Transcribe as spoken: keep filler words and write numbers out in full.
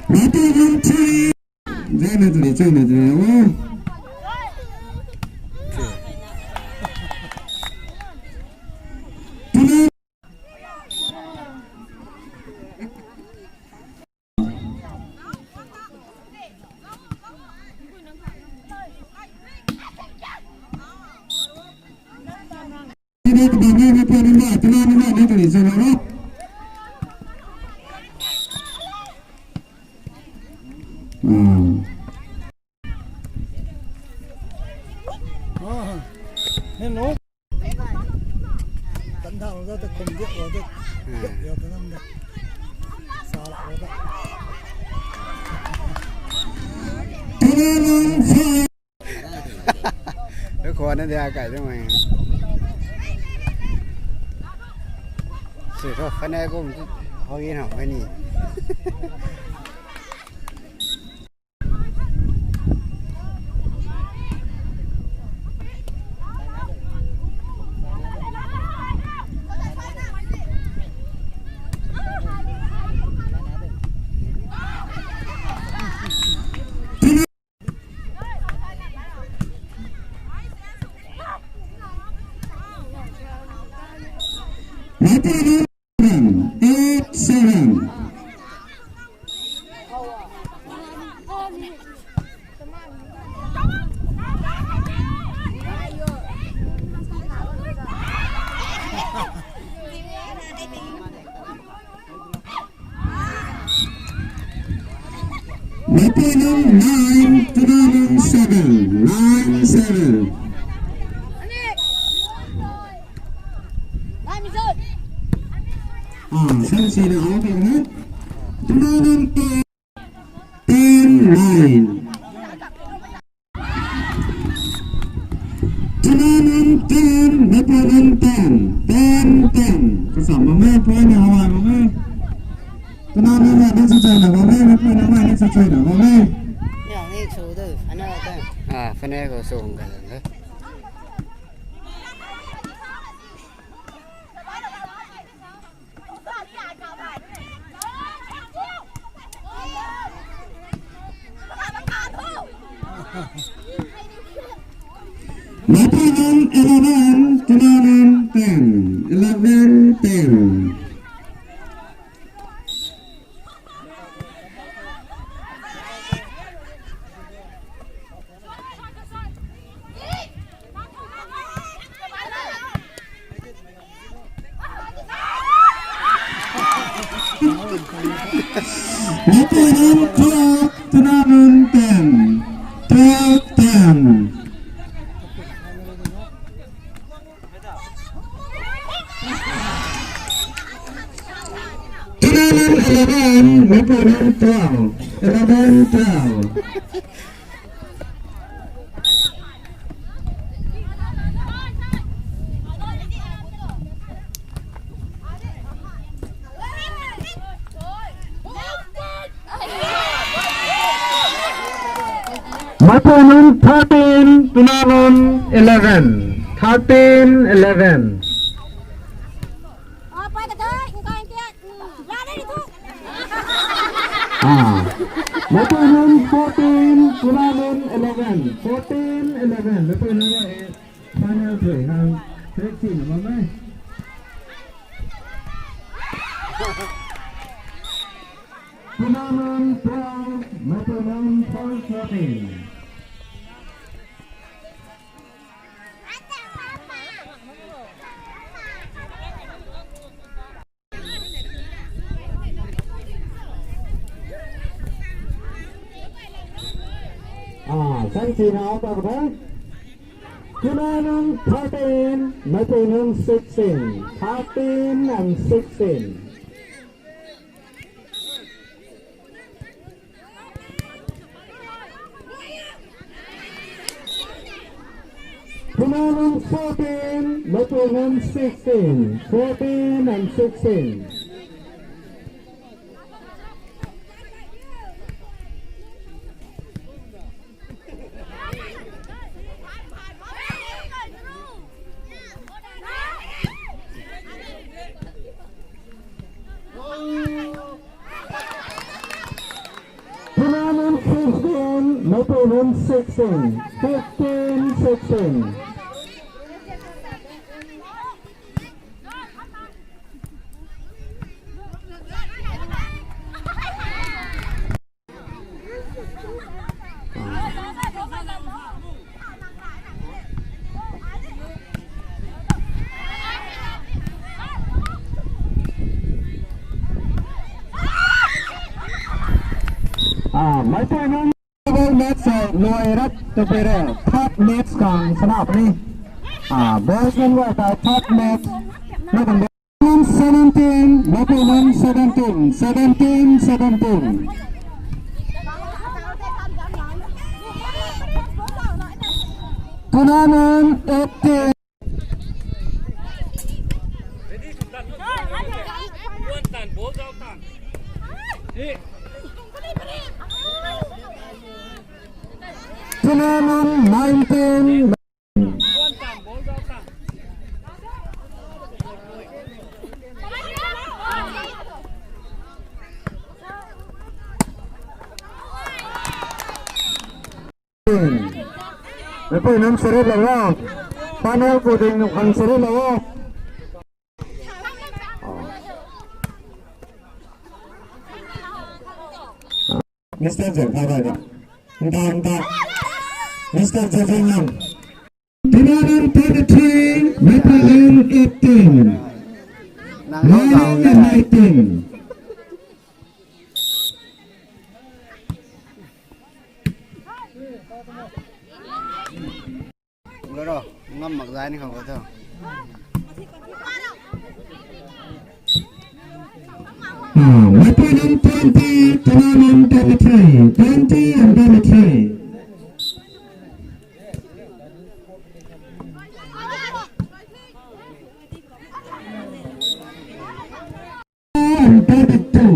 Mapui nunc three. Zana tuni chuna tuni o. Lu khwan na dia kai tu mai. Sui tho, kane kum tu hoi na hoi ni. Eight seven. Mapui nunc nine, Tuna nunc seven, nine seven. Ah, Sansina out of it. Tuna nunc ten, ten nine. Tuna nunc ten, Mapui nunc ten, ten ten. Kasam bam e, point na hawai bam e. Tuna nunc na nunc chuchuna bam e, Mapui nunc na nunc chuchuna bam e. Ah, fane ko sung ka. Mapui nunc eleven, Tuna nunc ten, eleven ten. Mapui nunc twelve, Tuna nunc ten. Twelve ten. Tuna nunc eleven, Mapui nunc twelve. Eleven twelve. Mapui nunc thirteen, Tuna nunc eleven. Thirteen eleven. Ah, Mapui nunc fourteen, Tuna nunc eleven. Fourteen eleven. Mapui nunc, eh, final three hang. Three team, bam e. Tuna nunc twelve, Mapui nunc fourteen. Ah, Sansina out of the. Tuna nunc thirteen, Mapui nunc sixteen. Thirteen and sixteen. Tuna nunc fourteen, Mapui nunc sixteen. Fourteen and sixteen. Meipuinunc sixteen, fifteen sixteen. Ah, Meipuinunc match sa luai rat tu pere. Third match khang sana puni. Ah, boys nunc guay ta third match. Meipuinunc seventeen, Meipuinunc seventeen, seventeen seventeen. Tunanunc eighteen. Tunanunc nineteen. Meipuinunc sarit lou o. Panel khou ding nunc khang sarit lou o. Mister Zeng, bye bye. Nta, nta. Mister Zeng Zeng Lam. Tunanunc thirty-three, Meipuinunc eighteen. Nang Meipuinunc nineteen. Loro, ngam mak zai ni khang ko tho. Ah, Meipuinunc twenty, Tunanunc twenty-three, twenty and twenty-three. And thirty-two.